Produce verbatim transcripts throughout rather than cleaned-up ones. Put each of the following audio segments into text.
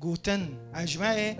Gotin, ez ji me, e,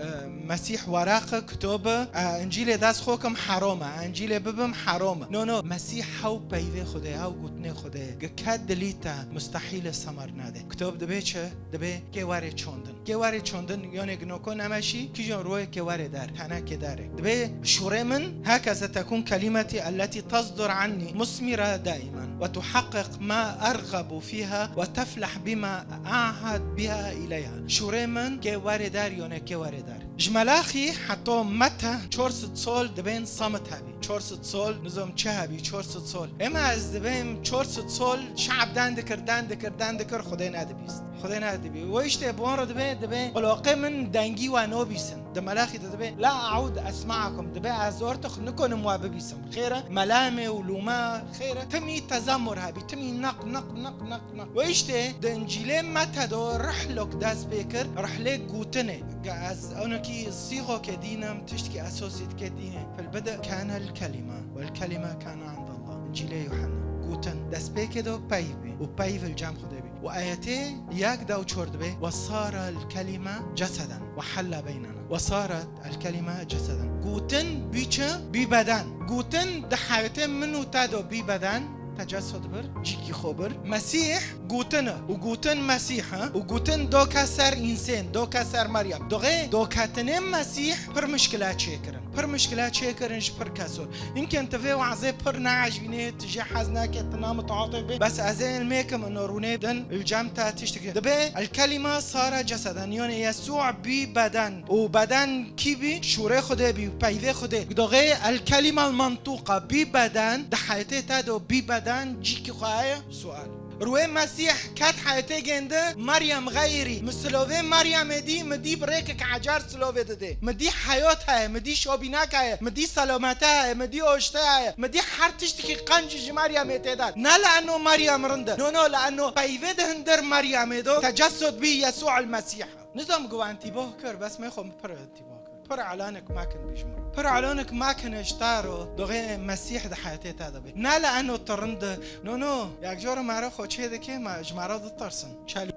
Mesîh weraq, kitobî, e, Încîlê dest xwe kim herom e, Încîlê bibim herom e. No, no, Mesîh hew peyvê Xwedê, hew gotinê Xwedê. Gi ke dilî te mustehîl e semer nade. Kitob dibê çi? Dibê kê werê çondin. Kê werê çondin, yonê ginoko nemeşî, kîjon royê kê werê der, tenekê derê. Dibê şûrê min, هكذا تكون كلمتي التي تصدر عني مثمرة دائما، وتحقق ما أرغب فيها، وتفلح بما أعهد بها إليها. Şûrê min kê werê der, yonê kê werê der. Ji Melaxî heto Mete çor sed sol dibên samit hebî. Çor sed sol, nizom çi hebî, çor sed sol. Ema ez dibêm çor sed sol, şe'b den dikir, den dikir, den dikir, Xwedê nedibîst. Xwedê nedibî. We îştê bi wan re dibê, dibê, quloqê min dengî we nobîsin. Di Melaxî de dibê, "La e'ûd esma'akum", dibê, "Ez ortix nikonim we bibîsim." Xêr e, melamê û lûma, xêr e. Timî tezamur hebî, timî naq, naq, naq, naq, naq. We îştê di Încîlê Mete de rihlok dest pê kir, rihlê gotinê. Ge ez onekî sîxokê dînim, tiştkî esosî dike dînê. Fil bide kane el kelîme, wel kelîme kane indallah. Încîlê Yuhanna. Gotin, destpêkê de peyv bî û peyv li cem Xwedê bî. Û ayetê yek de û çor dibê, "Ve sara el kelîme ceseden ve helle beynena." "Ve saret el kelîme ceseden." Gotin bî çi? Bî beden. Gotin di heyatê min û te de bî beden. Tecessud bir, cîkî xwe bir. Mesîh gotin e û gotin Mesîh e û gotin doke ser însên, doke ser Meryem. Doxê doketinê Mesîh pir mişkila çêkirin. Pir mişkila çêkirin ji pir keso. Yimkin tu vê wazê pir neecbînê, tu jê hez nake, tu namutaatîf bê. Bes ez ê ilmêkim ino rûnê din, li cem te tiştekî. Dibê el kelîme sara ceseden, yanî Yesû bî beden. Û beden kî bî? Şûrê Xwedê bî û peyvê Xwedê. Doxê el kelîme el mentûqa bî beden, di heyatê te de bî beden, cîkî xwe heye? Sual. Rûyê Mesîh ket heyatê gêndi, Meryem xeyrî. Mi silovê Meryemê dî, mi dî bi rêkek ecar silovê didê. Mi dî heyat heye, mi dî şobînek heye, mi dî selamete heye, mi dî oşte heye, mi dî her tiştekî qenc ji Meryemê tê de. Ne li eno Meryem rind e. No, no, li eno peyvê di hundir Meryemê de tecessud bî Yesû el Mesîh. Nizam ku we entîbah kir, bes me xwe pir entîbah kir. Pir elanek mekin bî ji min re. Pir elanek mekin ji te re, doxê Mesîh di heyatê te de be. Ne li eno tu rind e. No, no. Yek cara me re xwe çê dike, me ji me re ditirsin. Çel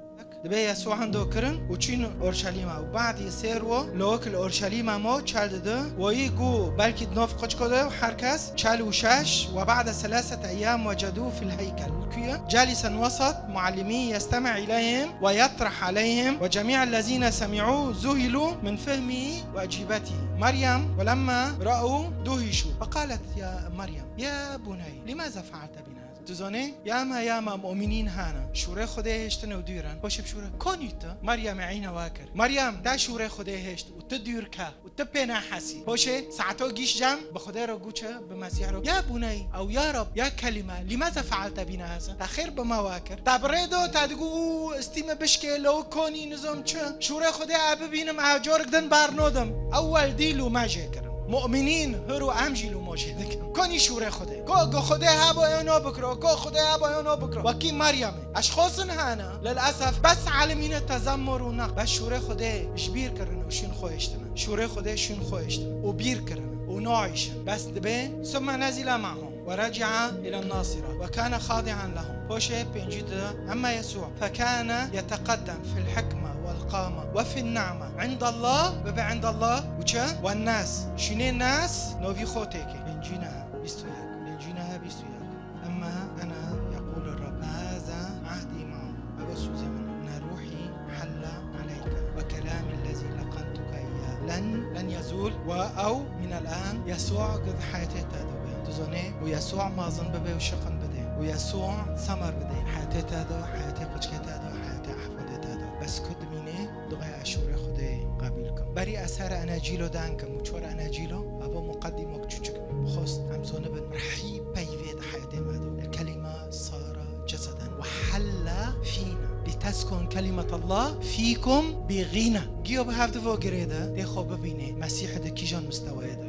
dibê Yesû hendo kirin û çîn Orşelîma. Û badî sêr wo, lewik li Orşelîma mo, çel didi. Woyî gu belkî di nov qiçko de û her kes çel û şeş, وبعد ثلاثة أيام وجدوه في الهيكل. جالسا وسط معلميه يستمع إليهم ويطرح عليهم، وجميع الذين سمعوه ذهلوا من فهمه وأجوبته. مريم ولما رأوا دهشوا، فقالت يا مريم يا بني لماذا فعلت بنا هذا؟ Tu zonê, yama, yama mu'minîn hana. Şûrê Xwedê hêştine û dûr in. Xweşe bi şûrê. Konî tu? Meryemê eyna wa kir. Meryem, te şûrê Xwedê hêşt û tu dûr ke. û tu pê nehesî. Hoşê, saeto gîş cem, bi Xwedê re gû çi, bi Mesîh re. Ya buney, ew ya Reb, ya kelîme, lîmeze fealte bîna heze? Te xêr bi me wa kir. Te bi rê do, te digû, û, istî me bişkê, lo konî nizom çi? Şûrê Xwedê e bibînim, e corik din bar nodim. Ewel dî lûme jê kirin. Mu'minîn, hir û em jî lûmo jê dikin. Konî şûrê Xwedê. Ko, go Xwedê hebo ê no bikiro, ko Xwedê hebo ê no bikiro. Wekî Meryemê. Eşxosin hene, lilesef, bes elimîne tezemmur û neq. Bes şûrê Xwedê ji bîr kirin û şûn xwe hiştine. Şûrê Xwedê şûn xwe hiştin û bîr kirin û naîşin. Bes dibê, ثم نزل معهم ورجع إلى الناصرة وكان خاضعا لهم. Poşê pêncî de, أما يسوع فكان يتقدم في الحكمة والقامة وفي النعمة عند الله، bibe عند الله û çi? والناس. Şûnê nas, novî xwe têkê. Pêncî ne, bîst û yek. Pêncî ne, bîst û yek. أما أنا، يقول الرب، هذا عهدي معهم. Ev e sozê min e. إن روحي حل عليك وكلامي الذي لقنتك إياه لن، لن يزول. Û ew min el-an Yesû got heyatê te de be. Tu zonê, û Yesû mezin bibe û şiqin bide. Û Yesû semer bide. Heyatê te de, heyatê qiçkê te de, heyatê ehfadê te de. Bes ku dimînê, duaya şûrê Xwedê qebîl kim. Berî ez here Enecîlo dan kim û çor Enecîlo, eva muqedîmok çûçik. Xost em zonibin, rihî peyvê di heyatê me de. El-kelîme sara ceseden ve helle fîna. Lîteskun kelimetullah fîkum bi gîna. Giyo bi hevdivo girê de, tê xwe bibînê, Mesîh di kîjan mistewayê de.